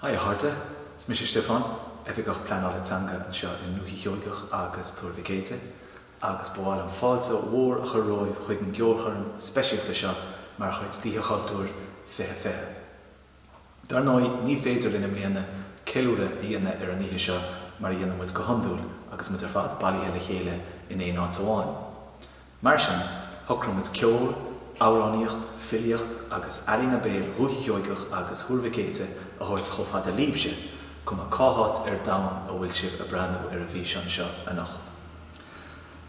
Haigh a chairde, is mise Stiofán, Oifigeach Pleanála Teanga anseo i nDúiche Sheoigeach agus Tuar Mhic Éide agus ba mhaith liom fáilte mhór a chur romhaibh chuig an gceolchoirm speisialta seo mar chuid d'Oíche Chultúir 2020. Dar ndóigh ní féidir linn i mbliana ceiliúradh a dhéanamh ar an oíche seo mar a dhéanann muid go hiondúil agus muid ar fad bailithe le chéile in aon áit amháin. Mar sin, shocraigh muid ceol, amhránaíocht, filíocht agus ealaíona béil Dhúiche Sheoigeach agus Thuar Mhic Éide a thabhairt chomh fada libhse, cuma cá háit ar domhan a bhfuil sibh ag breathnú ar an bhfíseán seo anocht.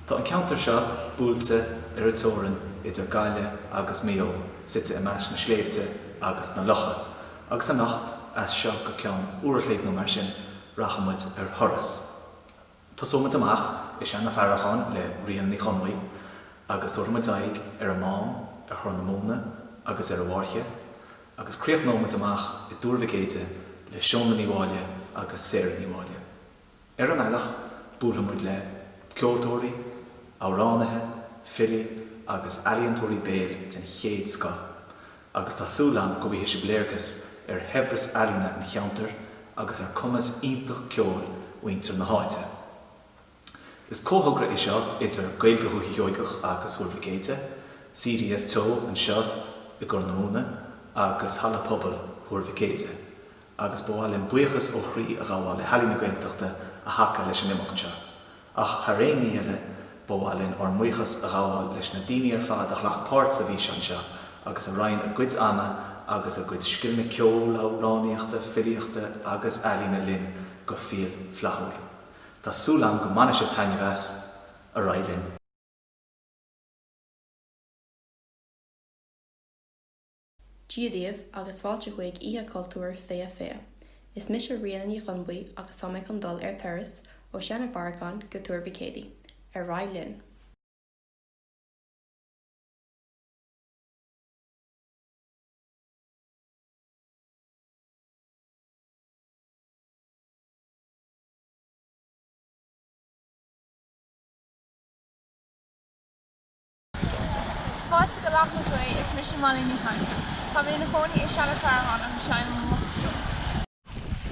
Tá an ceantar seo buailte ar an teorainn idir Gaillimh agus Maigh Eo, suite i measc na sléibhte agus na locha, agus anocht, as seo go ceann uair a chloig nó mar sin, rachaidh muid ar thuras. Tosóidh muid amach i Seanadh Farracháin le Ríona Ní Chonbhuí agus tabharfaidh muid aghaidh ar an Mám, ar Chorr na Móna agus ar an bhFáirche, agus críochnóidh muid amach i dTuar Mhic Éide le Shóna Ní Mháille agus Sarah Ní Mháille. Ar an mbealach, buailfidh muid le ceoltóirí, amhránaithe, filí agus ealaíontóirí béil den chéad scoth, agus tá súil agam go bhfaighidh sibh léargas ar shaibhreas ealaíne an cheantair agus ar cumas iontach ceoil mhuintir na háite. Is comhthogra é seo idir Gaeilge Dhúiche Sheoigeach agus Thuar Mhic Éide, CDS Teo anseo i gCorr na Móna agus Halla Pobail Thuar Mhic Éide, agus ba mhaith linn buíochas ó chroí a ghabháil le hEalaín na Gaeltachta a thacaigh leis an imeacht seo. Ach thar aon ní eile, ba mhaith linn ár mbuíochas a ghabháil leis na daoine ar fad a ghlac páirt sa bhfíseán seo agus a roinn a gcuid ama agus a gcuid scileanna ceoil, amhránaíochta, filíochta agus ealaíne linn go fial flaithiúil. Tá súil agam go mbainfidh sibh taitneamh as. Ar aghaidh linn. Dia daoibh agus fáilte chuig Oíche Chultúir 2020. Is mise Ríona Ní Chonbhuí agus tá mé chun dul ar turas ó Seanadh Farracháin go Tuar Mhic Éadaigh. Ar aghaidh linn! Fáilte go Leath na Gaoithe, is mise Molly Ní Chadhain. Tá mé ina chónaí i Seanadh Farracháin agus seinnim an bosca ceoil.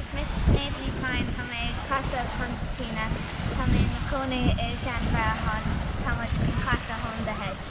Is mise Sinéad Ní Chadhain, tá mé ag casadh consairtín, tá mé i mo chónaí i Seanadh Farracháin, tá muid chun casadh Hole in the Hedge.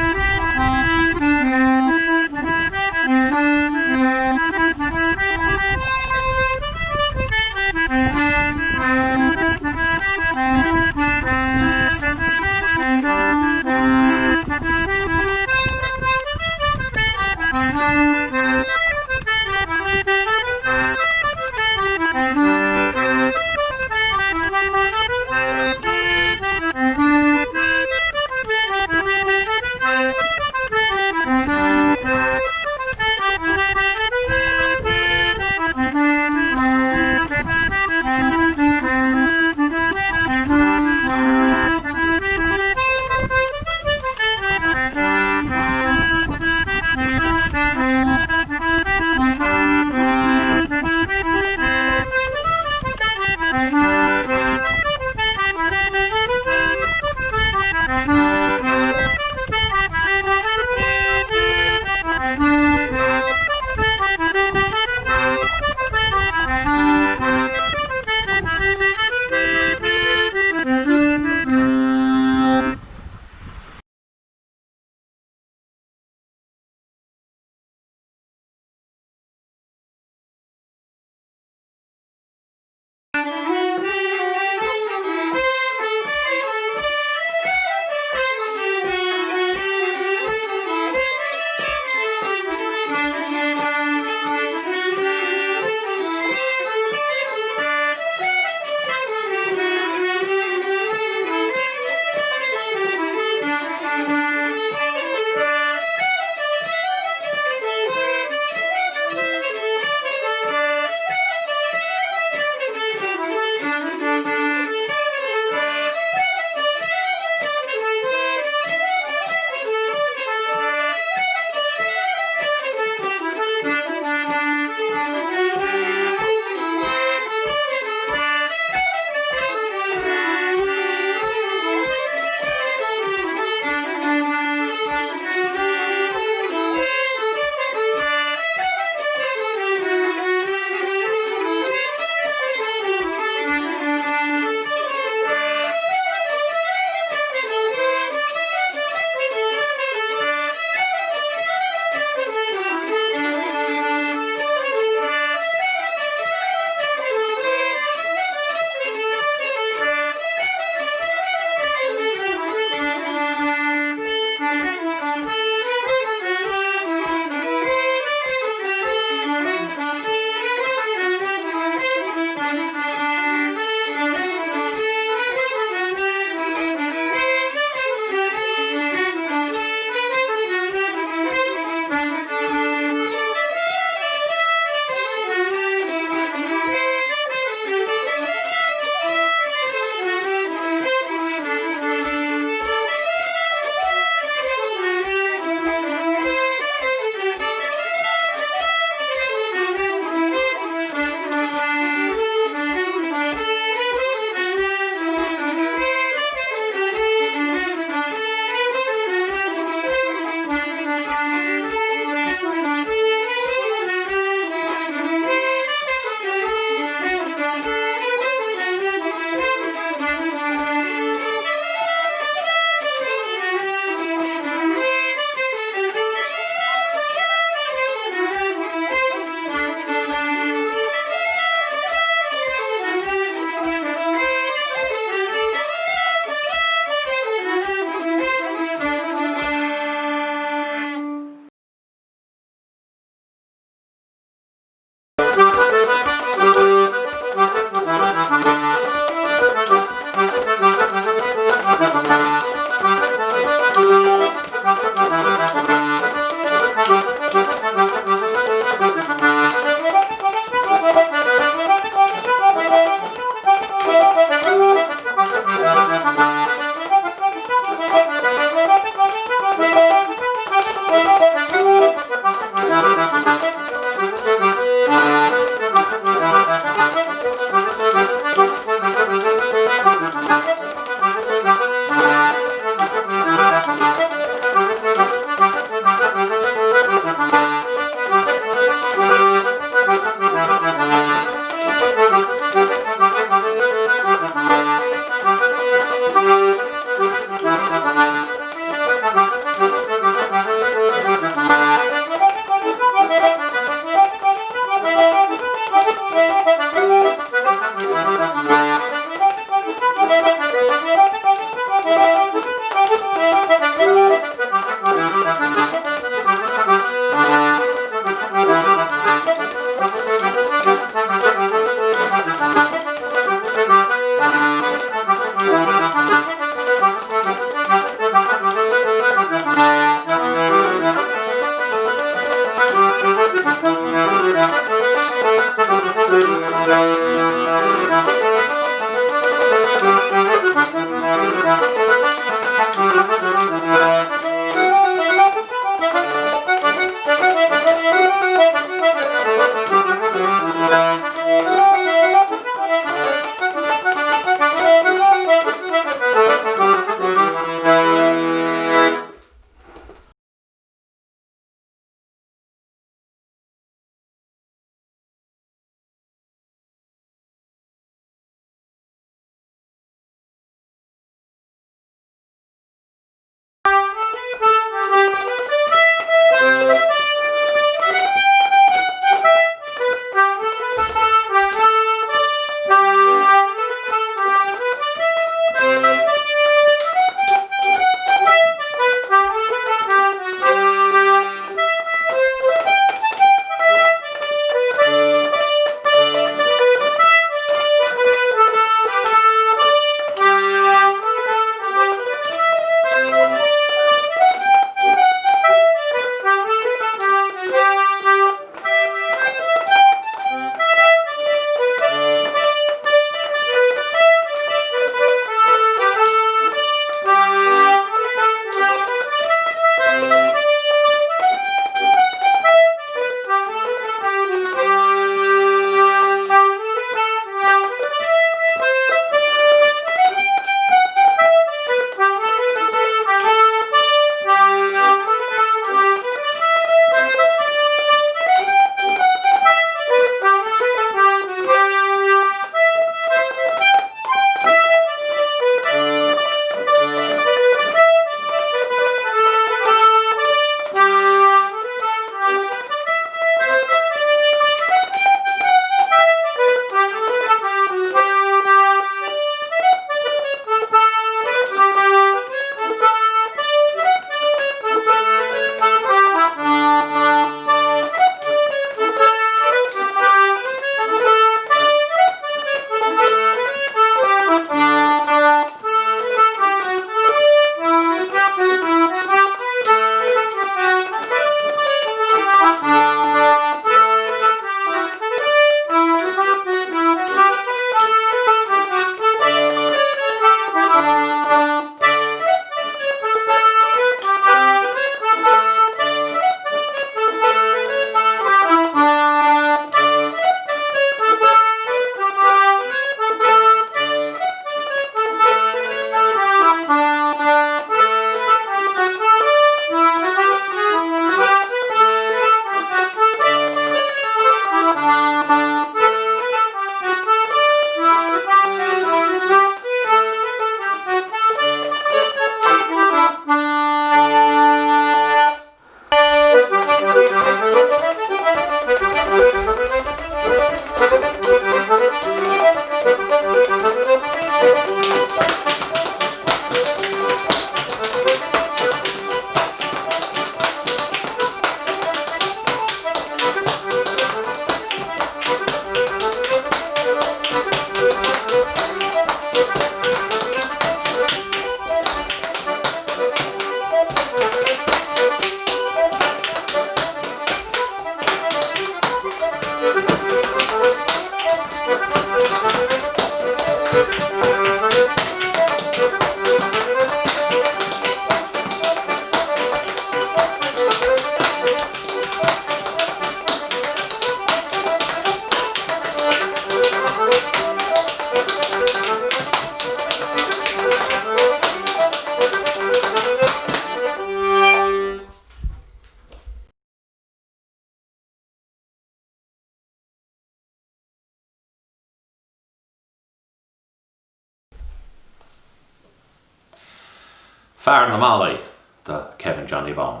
Fear na Malaí do Kevin Johnny Bán.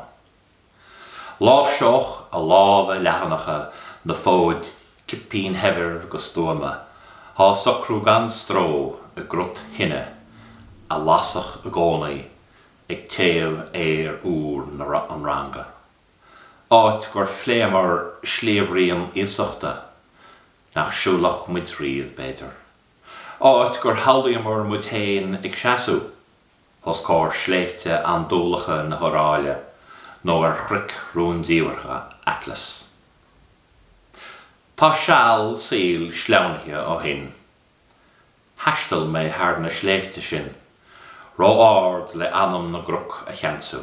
Láimhseodh a lámha leathanacha na fóid cipín shaibhir go stuama, á socrú gan stró i gcrot thine a lasfadh i gcónaí ag téamh aer úr an ranga. Áit gur phléamar sliabhraon iasachta nach siúlfadh muid riamh, b'fhéidir. Áit gur shamhlaíomar muid féin ag seasamh os comhair sléibhte andúileacha na hIodáile nó ar chnoic rúndiamhracha Atlas. Tá seal saoil sleamhnaithe ó shin. Thaistil mé thar na sléibhte sin, ró-ard le anam na gcnoc a cheansú.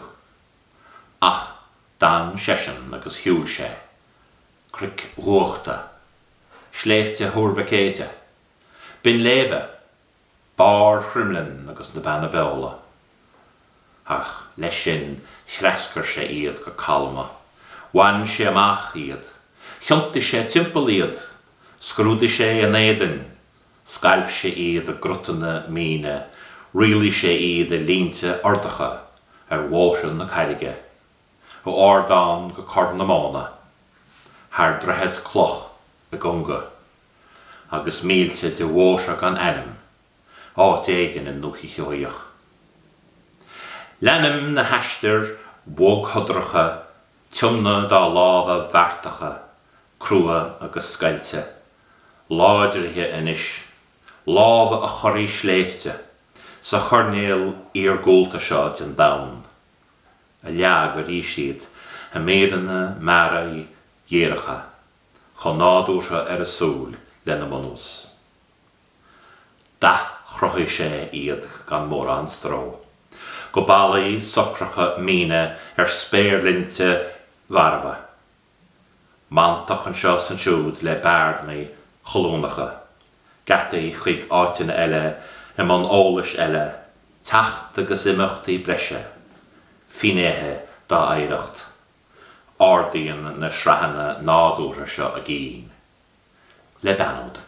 Ach d'fhan seisean agus shiúil sé. Cnoic dhuachta. Sléibhte Thuar Mhic Éide. Binn Léimhe. Barr Chroimlinn agus na Beanna Beola. Ach leis sin threascair sé iad go calma. Bhain sé amach iad. Thiontaigh sé timpeall iad. Scrúdaigh sé a n-éadain. Scailp sé iad i gcrutanna míne. Rialaigh sé iad i línte ordacha ar bhóithre na carraige. Ó ardán go Corr na Móna. Thar droichead cloch i gConga. agus mílte de bhóithre gan ainm, áit éigin i nDúiche Sheoigheach. Leanaim na haistir bhogshodracha tiomna dá lámha beartacha, crua agus scoilte, láidrithe anois, lámha a chorraigh sléibhte sa choirnéal iargúlta seo den domhan, a leag arís iad i míreanna mearaí dhíreacha. chomh nádúrtha ar a súil lena mbunús. D'athchruthaigh sé iad gan mórán stró, go ballaí socracha míne ar spéirlinnte garbha, mantach anseo 's ansiúd le bearnaí colúnacha, geataí chuig áiteanna eile i mbun eolais eile, teacht agus imeachtaí breise, finnéithe dá oidhreacht. Ardaíonn na sraitheanna nádúrtha seo a gcinn le beannú duit.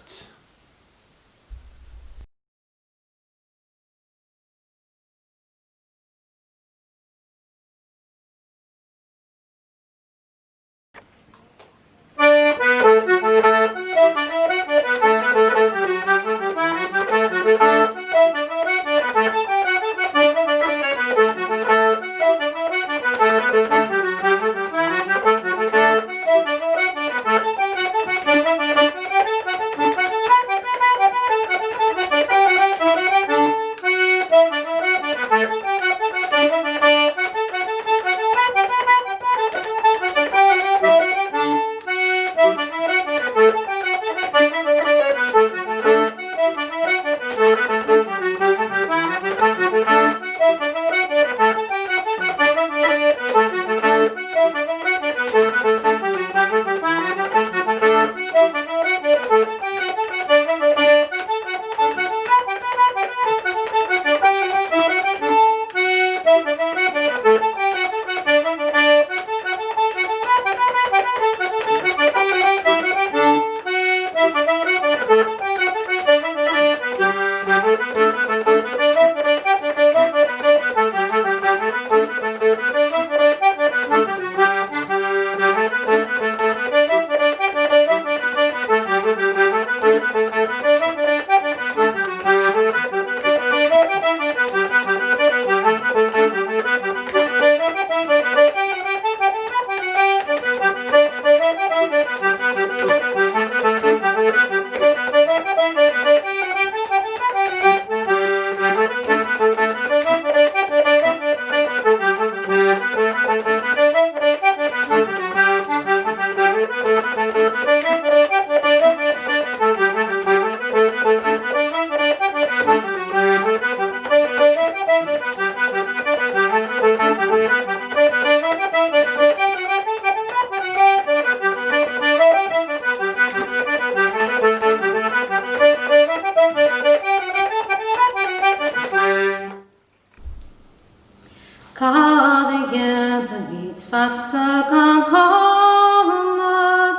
Cad a dhéanfaimid feasta gan adhmad?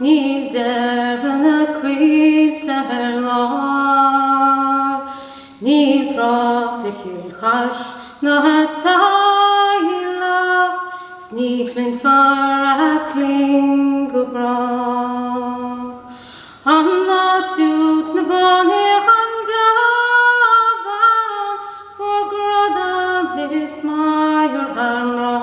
Níl deireadh na coillte ar lár. Níl trácht ar Chill Chais ná a teaghlach, 's ní chluinfear a cling go brách. An áit úd 'na bunaíodh an deamhan, fuair gradam is maor thar mná.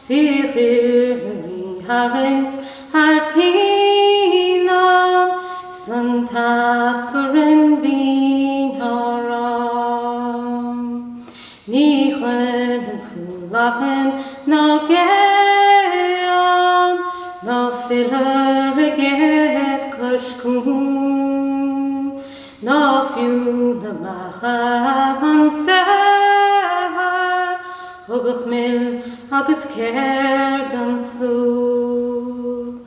Bhíodh uirthi tharraingt thar toinn ann, 's an tAifreann binn á rá. Ní chluinim faoi lachain ná gé ann, ná. filleadh ag éamh cois cuain, ná fiú na beacha an saothar thugadh mil agus céir don slua.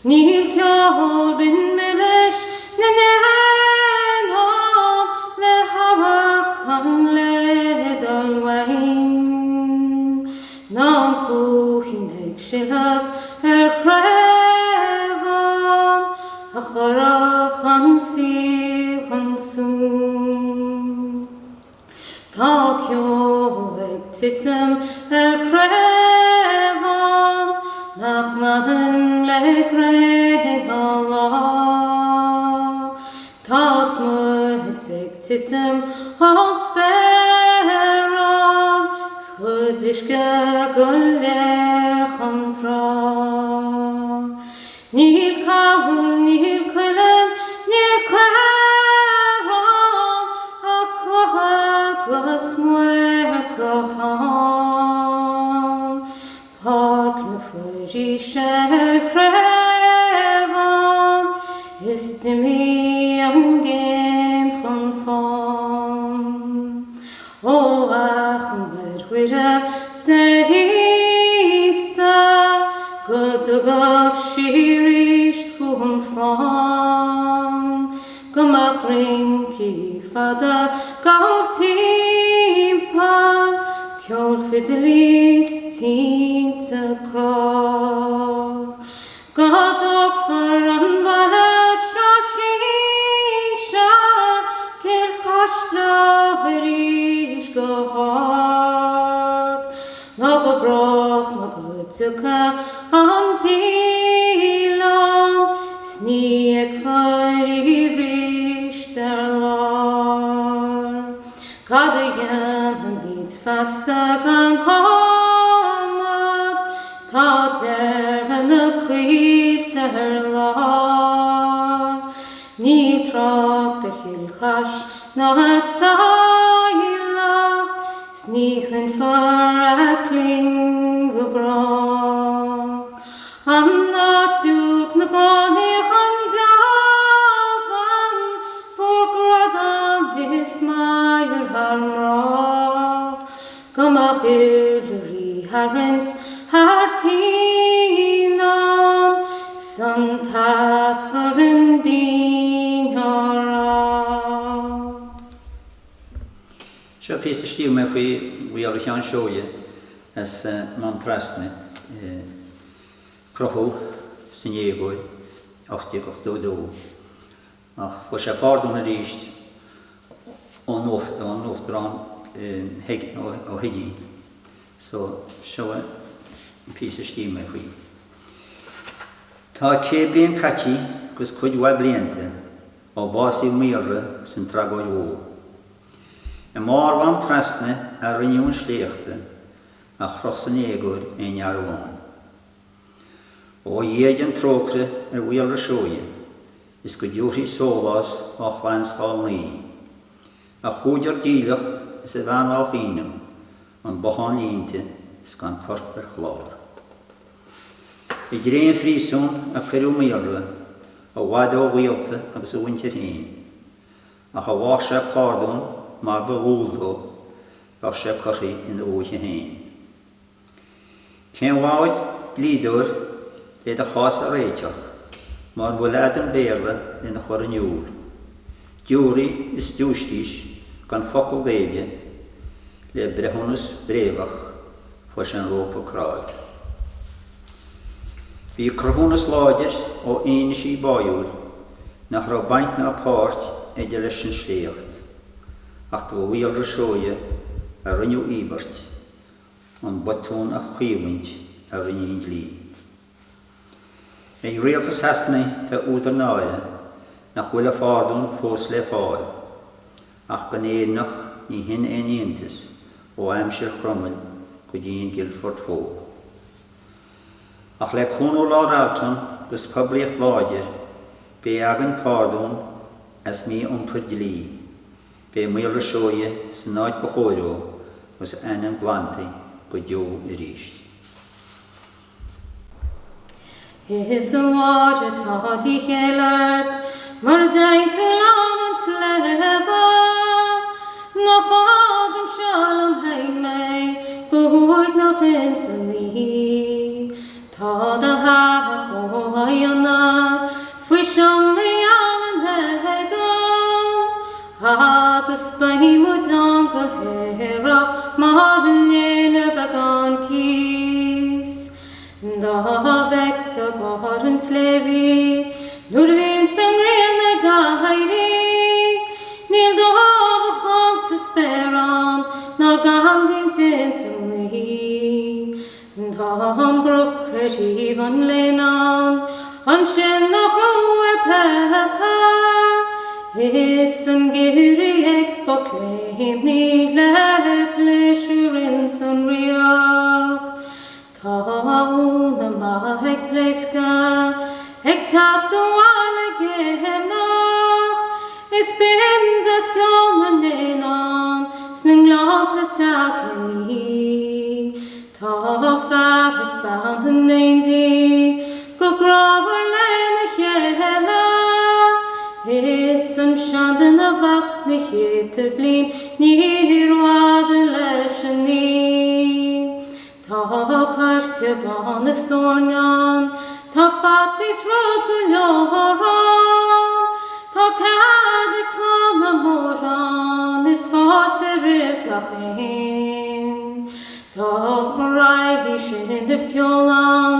Níl ceol binn milis na n-éan ann le hamharc an lae dul uainn, ná an cuaichín ag sileadh ar chraobh ann a chuirfeadh an saol chun suain. Tá ceo ag titim ar chraobh ann nach nglanann le gréin ná lá. Tá smut ag titim ón spéir ann 's chuid uisce go léir chun trá. Níl cabhail, níl cuileann, níl caorán ach clocha 'gus maor clochán. Páirc na foraoise ar chraobh ann is d'imigh an ghéim chun fáin. Ó Achadh Mhuire 's ar Íosa go dtugadh sí arís chugam slán, go mbeadh rincí fada gabháil timpeall, ceol fidilí 's tinte crámh. Go dtógfar an baile seo sinsear Cill Chaisleáin arís go hard Ná go brách nó go dtiocfaidh an díleá 's ní fheicfear í 'ríst ar lár. Cad a dhéanfaimid feasta gan adhmad? Tá deireadh na coillte ar lár. Níl trácht ar Chill Chais ná a teaghlach 's ní chluinfear a cling go brách. An áit úd 'na bunaíodh an deamhan fuair gradam is maor thar mbrách. Go mbeadh iarlairí tharraingt thar toinn ann 's an tAifreann binn á rá. Seo píosa a scríobh mé faoi Mhaolra Sheáin Seoighe as Mám Trasna, crochadh san éagóir 1882. Ach fuair sé pardún arís ón Uachtarán Ó hUiginn. So, seo an píosa a scríobh mé faoi. Tá 100 bliain caití 'gus cuid mhaith blianta ó básaíodh Maolra san tragóid mhór. I mbarr Mhám Trasna a rinneadh an sléachta a chroch san éagóir é i ndearbhán. Ó Dhia déan trócaire ar Mhaolra Seoighe is go dtiúrfaí sólás dhá chlann 's dhá mnaoi. A chúigear dílleacht is a bhean á chaoineadh, an bothán líonta is gan corp ar chlár. I dtréan phríosún a cuireadh Maolra, i bhfad ó ghaolta agus a mhuintir féin, ach dá bhfaigheadh sé pardún mar ba dhual dó, bheadh sé curtha ina dhúiche féin. Cén mhaith dhuit dlíodóir le do chás a réiteach mura bhfuil a'd an Béarla lena chur in iúl? Giúraí is giúistís gan focal Gaeilge le breithiúnas bréagach fuair sé an rópa cráidh. Bhí cruthúnas láidir ó fhianaisí báúil nach raibh baint ná páirt aige leis an sléacht ach do Mhaolra Seoighe a rinneadh íobairt an botún a chaomhaint a rinne an dlí. Ag rialtas Shasana tá údar náire nach bhfuil a phardún fós le fáil, ach don Éireannach ní shin aon iontas ó aimsir Chromaill go dtí an Guildford Four. Ach le cúnamh Lord Alton 'gus poiblíocht láidir beidh againn pardún as mí-iompar dlí. Beidh Maolra Seoighe san áit ba chóir dó agus a ainm glanta go deo arís. Is a Mháire tá dícheall ort mura dtéann tú liom 'un tsléibhe. Ná fág anseo liom féin mé go huaigneach ins an oíche. Tá do theach chomh haíonna faoi seomraí álainn éadomhain agus beidh muid ann go haerach mo léan ar beagán cíos. Dá bhfeicfeá barr an tsléibhe í nuair a bhíonns an ghrian ag éirí, níl dóbhachán sa spéir ann ná gangaint ins an ngaoth. Tá an broc ar thaobh an ghleann ann, ansin nach raibh ar peaca, is an geimhreadh ag bocléimnigh le pléisiúr ins an fhraoch. Tá úna maith ag pléascadh, ag teacht abhaile géimneach, Is binn deas ceol na n-éan ann sna ngleannta teacht le ní. Tá fear is bean in éindí go grámhar lena chéile, Is an seanduine a bheadh na céadta bliain níor bhfada leis an ní. Tá coirce bán is eorna ann, tá fataí 's rud go leor ann, tá cead ag clanna móra ann is fáilte roimh gach aon. Tá O'Reilly seinneamh ceoil ann,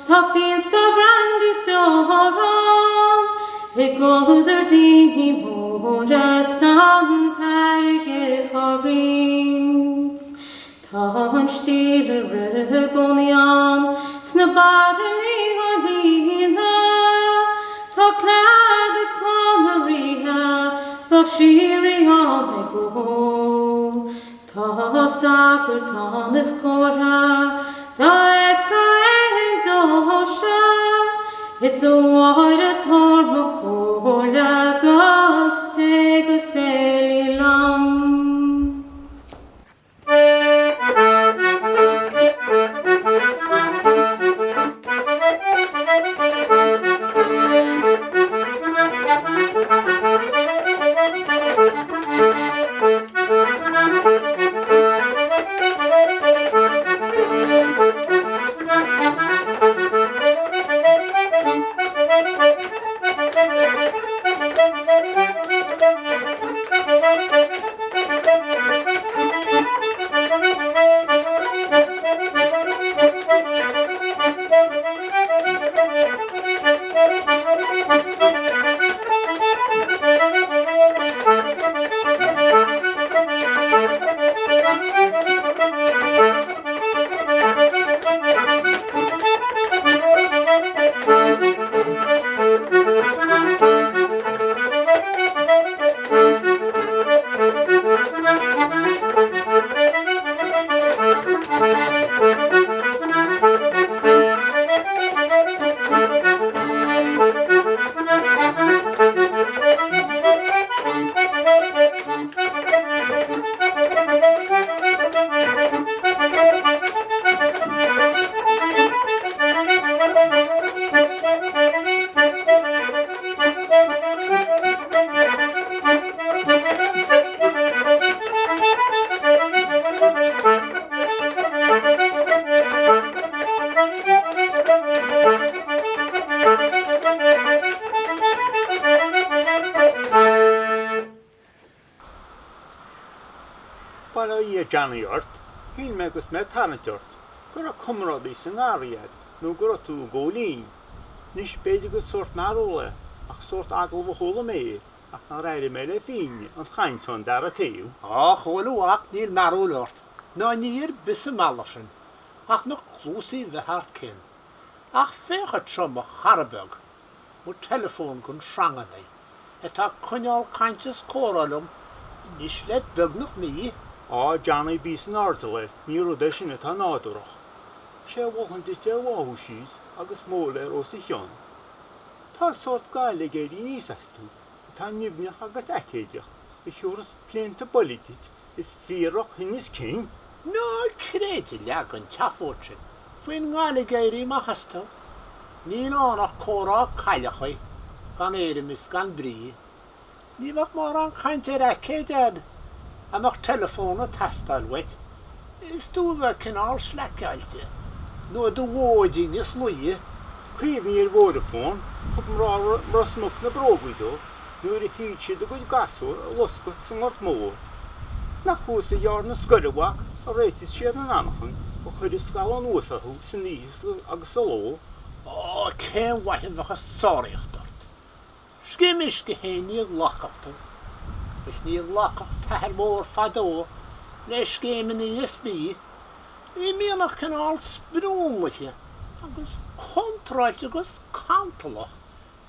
tá fíon 's tá brandy 's beoir ann, i gcomhluadar daoine móra 's an t-airgead á roinnt. Tá an stíl ag rith i gcónaí ann sna bairillí á líonadh. Tá clead ag clanna ríthe bheadh síoraí ann ag ól. Tá sagart ann is comhartha dá bhfeicfeá aon deoise. Is a Mháire tabhair mo chomhairle agus téigh go céilí liom. Bail ó Dhia Johnny ort, shíl mé agus mé ag tarraingt ort go raibh comrádaí sa ngarraí a'd nó go raibh tú i gcóilín. Anois b'fhéidir gur sórt mearbhall é ach sórt agallamh a chuala mé é ach nár éirigh mé le fírinne an chaint ón dara taobh. Á, a Chóil a mhac, níl mearbhall ort, ná ní ar bith sa mbealach sin, ach na cluasaí bheith thar cionn. Ach féach anseo mo chara beag, mo teileafón gan sreangannaí, atá ag coinneáil caint is comhrá liom anois le beagnach mí. Á, Johnny, bí san airdeall air, ní rud é sin atá nádúrach. Sé a mholfainn duit é a bháthú síos agus móiléar os a chionn. Tá sórt gaile ag éirí aníos as tú, atá nimhneach agus aicéideach, a thiúrfas plianta bolaidh duit is fíordhrochthinneas cinn. Ná creid leagan tseafóid sin faoin ngaile ag éirí amach astu. Níl ann ach comhrá cailleachaí, gan éirim is gan brí. Ní bheadh mórán cainte ar aici, a Dhaid, dá mbeadh teileafón ag teastáil uait, is tú a bheith cineál slaiceáilte, nó i do mhóidín is luí. Cuimhnigh ar Vodafone, thug mná Ros Muc na brógaí dó nuair a shíl siad a gcuid gasúr a loscadh sa nGort Mór. Nach thuas i gceárd na scoile, a mhac, a réitigh siad an anachain a chuir an scamall anuas orthu san oíche agus sa ló? Ó, cén mhaith a bheadh ag sáraíocht ort? Scéim uisce fhéin ní ghlacfadh tú, is ní ghlacfadh t'athair mór fadó le scéimeanna ESB. Bhí mianach cineál sprionlaithe agus contráilte agus cantalach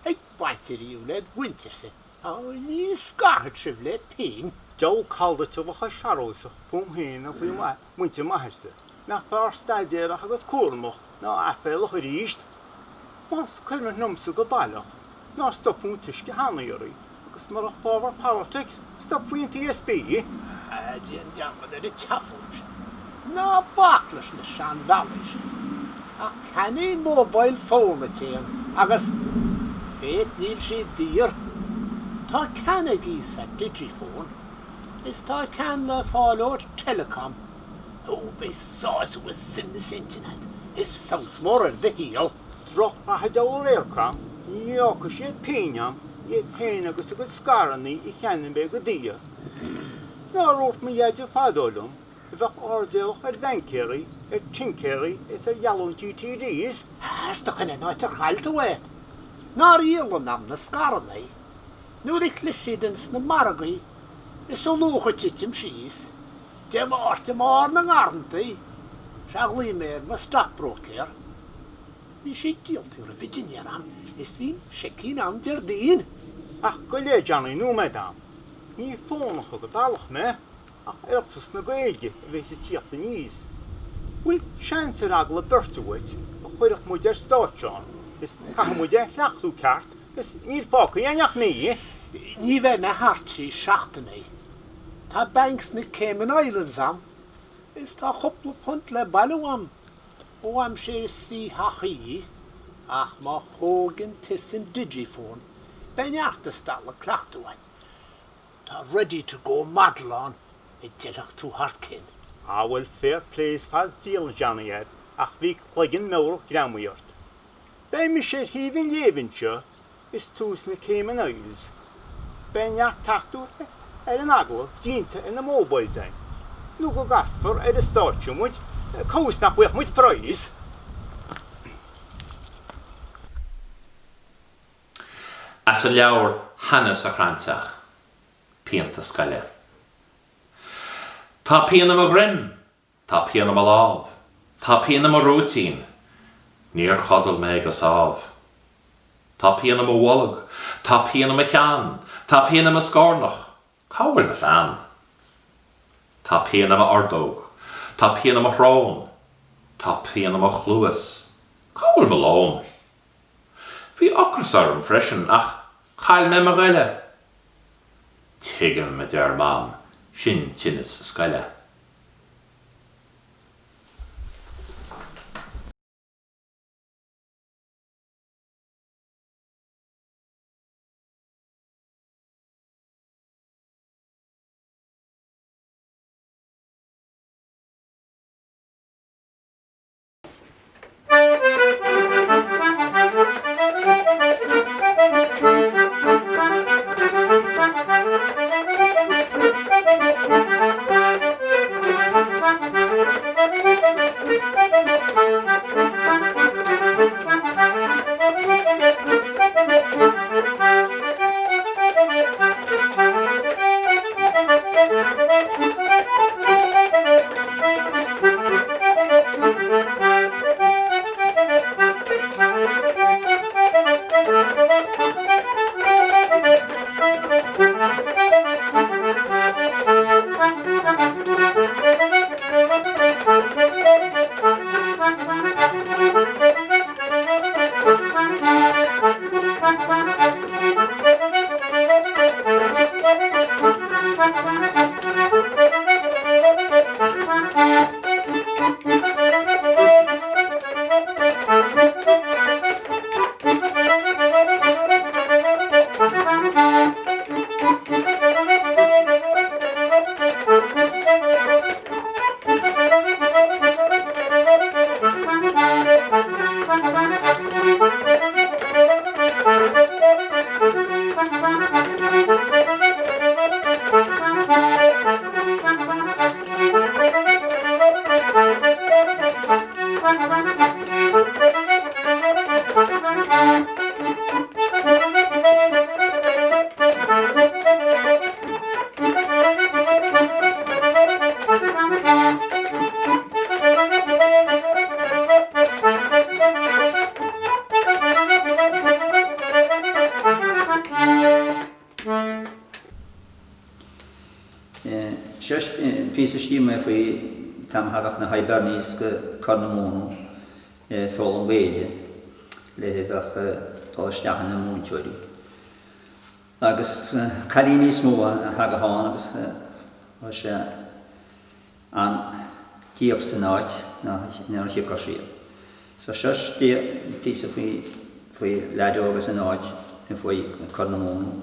ag baint ariamh led mhuintirse, ní scarfad sibh le pingin. Deabhal call duit a bheadh searbhasach fúm féin ná faoi mhuintir m'athairse, nach fearr staidéarach agus cúramach ná aiféalach aríst? Más cuimhin liomsa go baileach nár stopadh an t-uisce cheana iarraidh agus murach fábhar politics stopfaí an t-ESB. Déan dearmad ar an tseafóid sin. Ná bac leis na seanbhealaí sin. Ach ceannaigh mobile phone duit fhéin agus, faith níl sé daor. Tá ceann ag Esat Digifone is tá ceann le fáil ó Telecom. Ó, beidh sásamh is suaimhneas intinne agat is feabhas mór ar do shaol. Drochrath a deabhal Eircom, ní fhágfaidh siad pingin a'm, iad féin agus a gcuid scaireannaí a cheannaigh mé go daor. Nár dhúirt mo dheaide fadó liom a bheadh airdeallach ar bhaincéirí, ar tincéirí is ar gheallúintí TDs? Is dócha in áit ar chaill tú é. Nár dhíoladh a'm na scaireannaí nuair a chlis siad ins na margaí is a luach ag titim síos. Dé Máirt i mbarr na ngarrantaí, sea ghlaoigh mé ar mo stockbroker. Bhí sé díolta roimh an dinnéar a'm is bhí an seicín a'm Déardaoin. Ach gabh i leith Johnny nóiméad a'm. Ní fón a thug an bealach mé, ach Oireachtas na Gaeilge a bhéas ag tíocht aníos. Bhfuil seans ar agallamh beirte uait a chuirfeadh muid ar stáitseán is caithfidh muid é a chleachtadh ceart is níl fágtha againn ach mí. Ní bheidh mé thart trí seachtainí. Tá banc sna Cayman Islands a'm is tá cupla punt le bailiú a'm ó aimsir CHI ach má thóigeann tusa an Digifone beidh neart de stealladh cleachtadh a'inn. Tá ready to go model ann a d'fheilfeadh tú thar cionn. Ah bhuel fair play is fad saoil Johnny a'd ach bhí cloigeann meabhrach greamaithe ort. Beidh mise ar thaobh an léibh anseo is tú sna Cayman Isles. Beidh neart cleachtadh ar an agallamh déanta ar na mobiles a'inn, nó go gcasfar ar an stáitse muid, cá bhfios nach bhfaigheadh muid prize? As an leabhar Hanes a Chrannteach, Pianta Scoile. Tá pian i mo dhroim! Tá pian i mo lámh. Tá pian i mo rúitín. Níor chodail mé go sámh. Tá pian i mo bholg. Tá pian i mo cheann. Tá pian i mo scornach. Cá bhfuil mo pheann? Tá pian i m'ordóg. Tá pian i mo shrón. Tá pian i mo chluas. Cá bhfuil mo lón? Bhí ocras orm freisin ach chaill mé mo ghoile. Tuigim, a deir Mam, sin tinneas scoile. Seo píosa a scríobh mé faoi an t-am a thagadh na Hibernians go Corr na Móna ag foghlaim Gaeilge le bheith ag dul isteach ina múinteoirí. Agus cailíní is mó a thagadh ann agus raibh sé an-chiúin san áit nuair a thiocfadh siad. So seo píosa faoi faoi leaid óg as an áit a fuaigh Corr na Móna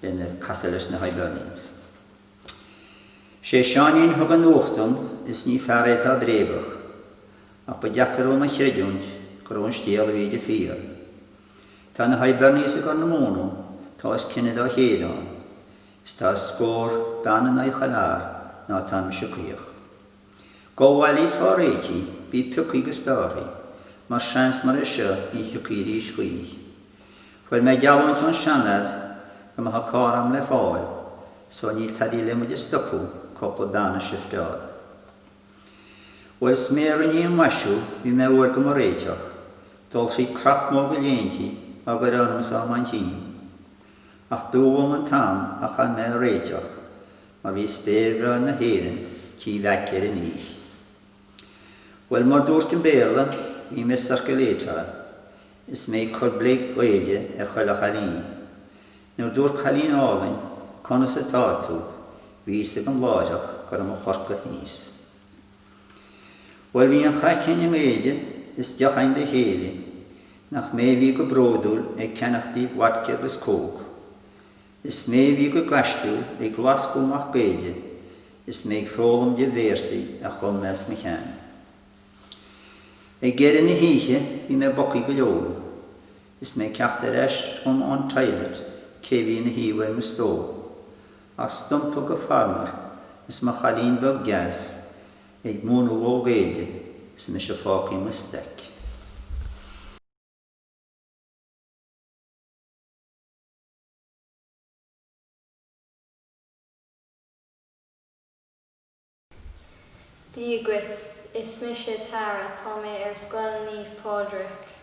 lena casadh leis na Hibernians. Sé Seáinín a thug an nuacht dom is ní fear é atá bréagach, ach ba deacair dhom a chreidiúint go raibh an scéal a bhí aige fíor. Tá na Hibernians i gCorr na Móna, tá os cionn an dá chéad ann, is tá scór bean in aghaidh chuile fhear ná tá mise caoch. Gabh abhaile is fáil réití, bí piocthaí agus bearrthaí, mar seans mar é seo ní thiocfaidh arís choíche. Fuair mé geallúint ón seanleaid go mbeadh an carr a'm le fáil, so níl tadaí le muid a stopadh cúpla bean a shifteáil. Bhuel is mé a rinne an maisiú, bhí mé uair go mo réiteach, dul thrí crap mór go léintí á gcur orm is á m'aintín. Ach b'fhiú dhom an t-am a chaith mé a réiteach, mar bhí spéir bhreá na hÉireann tí bhfeic ar an oích. Bhuel mar dúirt an Béarla, bhí mé circulatáil, is mé ag cur bléic Ghaeilge ar chuile chailín. Nuair dúirt cailín álainn, conas atá tú, bhí fhios agam láithreach go raibh mo chorca thíos. Bhuel bhí an chraic a'inn i nGaeilge is deoch a'inn le chéile, nach mé a bhí go bródúil ag ceannach di vodka agus coke. Is mé a bhí go gaistiúil ag lascadh amach Gaeilge is mé ag foghlaim di véarsaí a chum mé as mo cheann. Ag deireadh na hoíche bhí mé bogthaí go leor. Is mé ag teacht ar ais dhom ón toilet cé bhí ina shuí ar mo stól ach stumpa go farmer is mo chailín beag deas ag múineadh dhó Gaeilge is mise fágtha i mo staic. Dia dhuit, is mise Tara, tá mé ar Scoil Naomh Pádraig.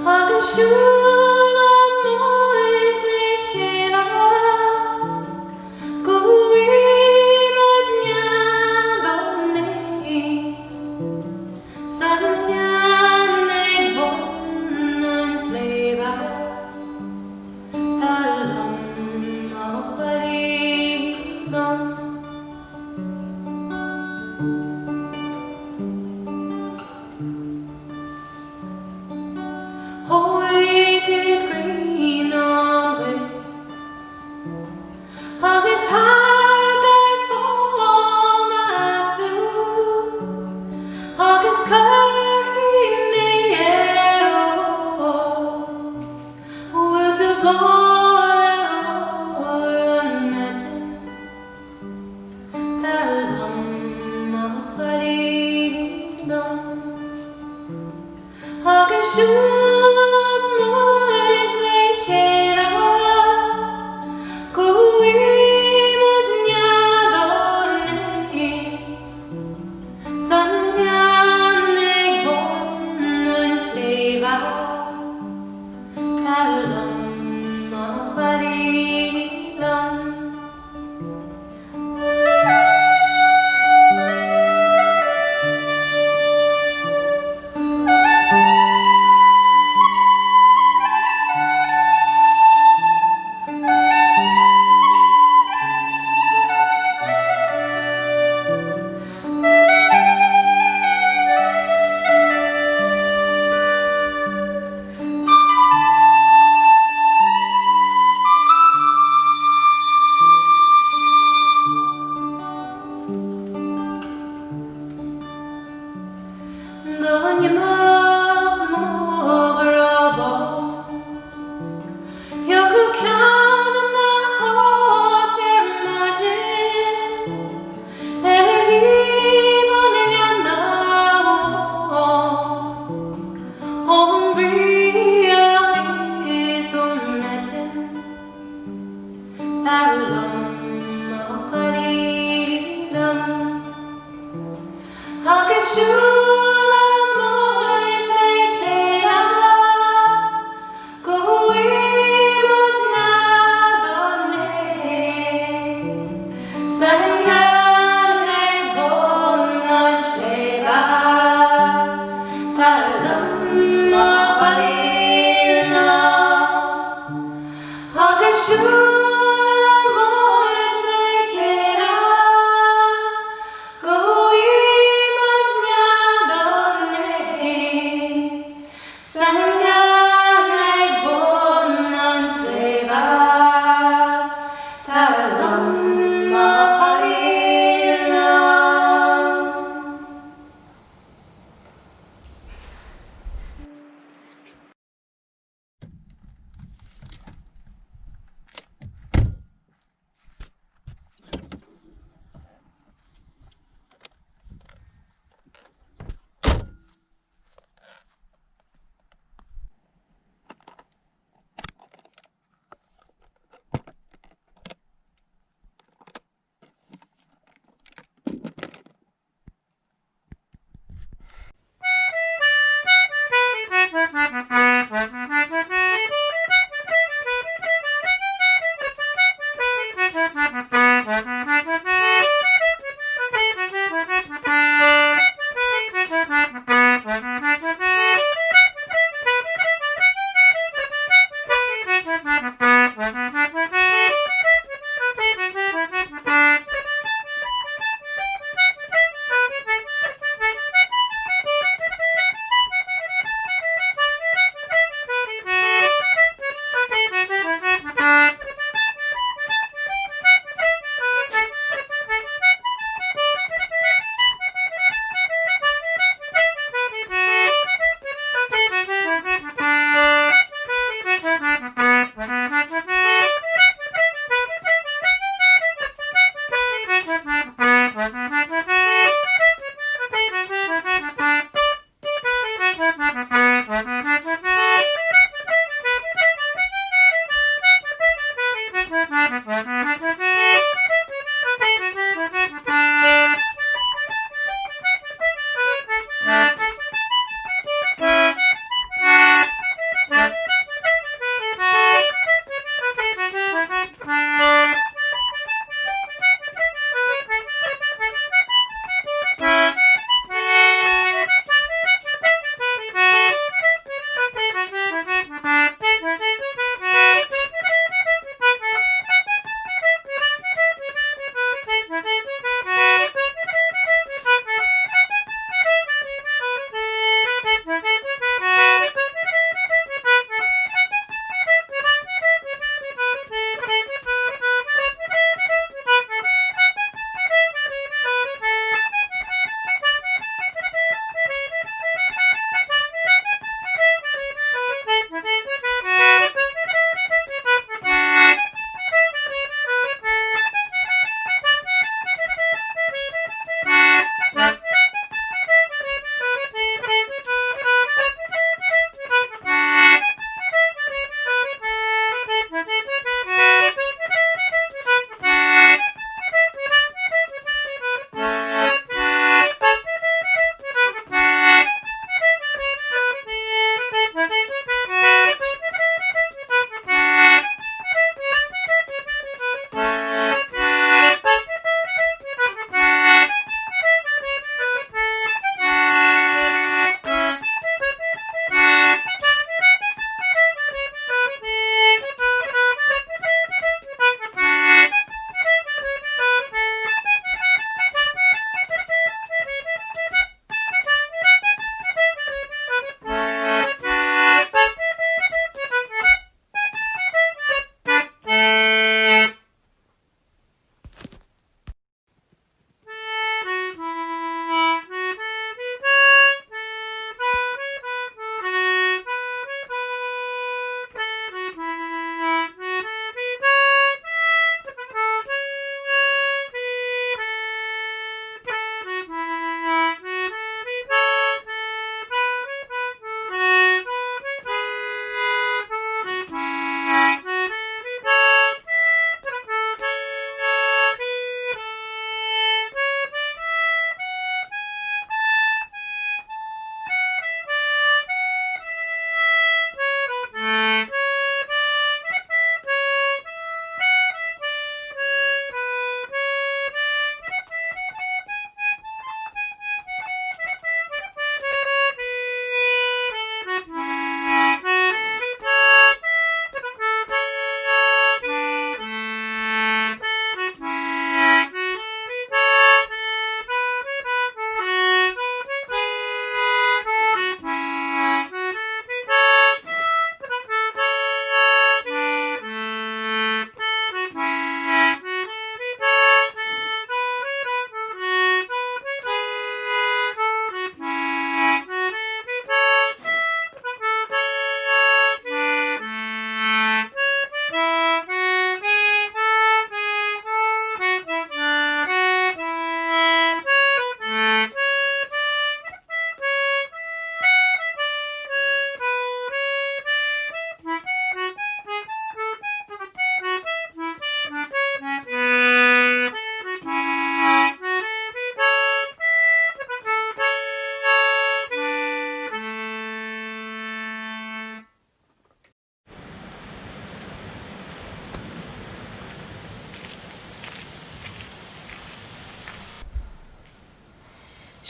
Agus siúlfaidh muid le chéile go bhfaighidh muid nead ón ngaoth sa ngleann ag bun an tsléibhe. Tar liom mo chroí liom. Ó.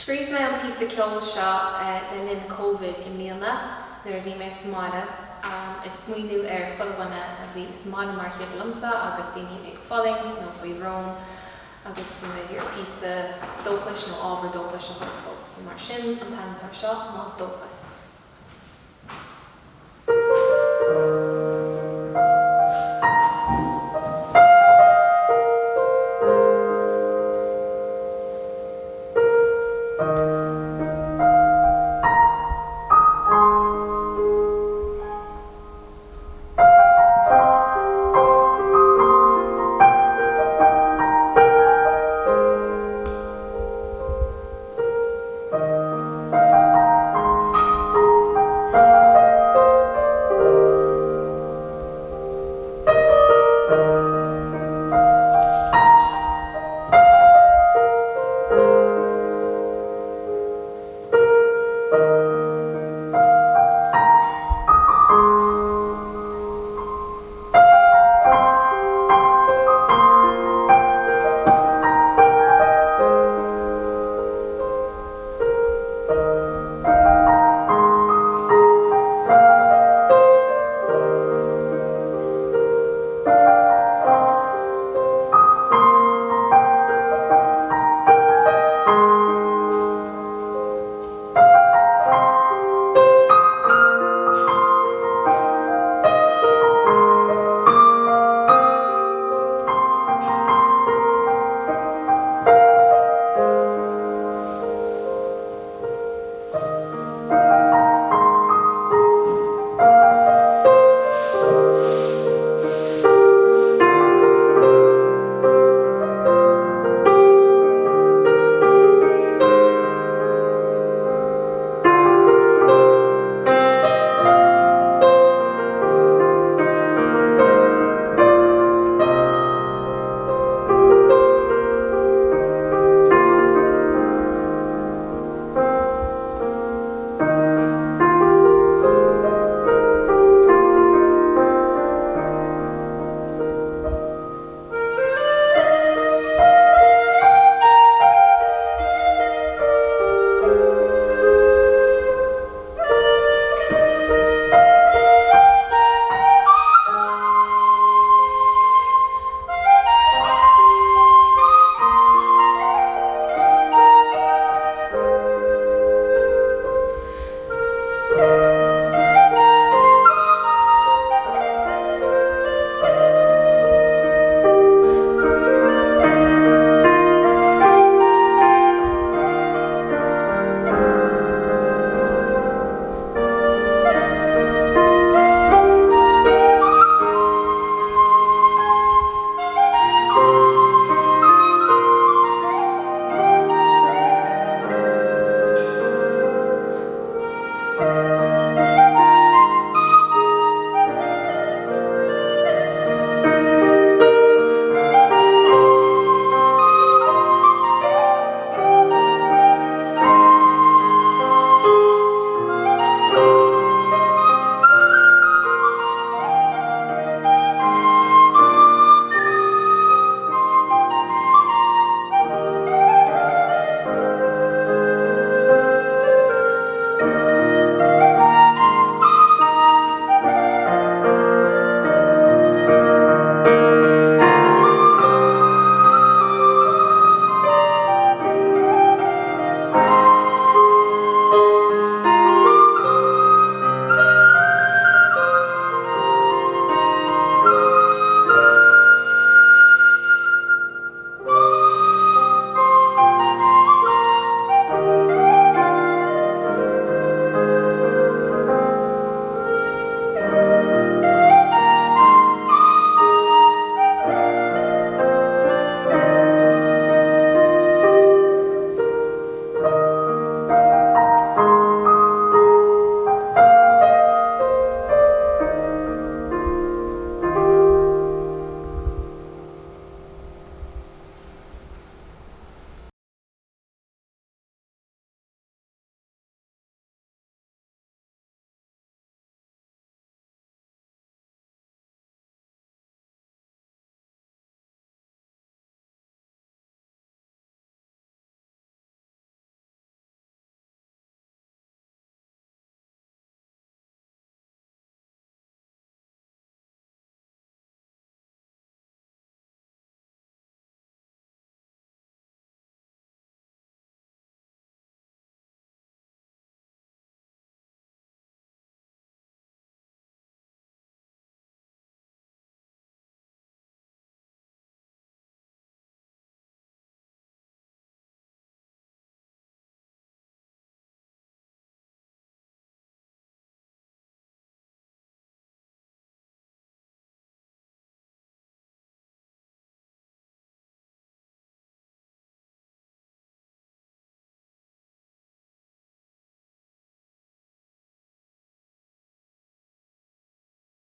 Scríobh mé an píosa ceoil seo le linn Covid i mbliana nuair a bhí mé sa mbaile ag smaoineamh ar chuile dhuine a bhí sa mbaile mar a chéile liomsa agus daoine ag fulaingt nó faoi bhrón agus bhí mé ag iarraidh píosa dóchais nó ábhar dóchais a thabhairt dóibh. So mar sin an t-ainm atá air seo ná Dóchas.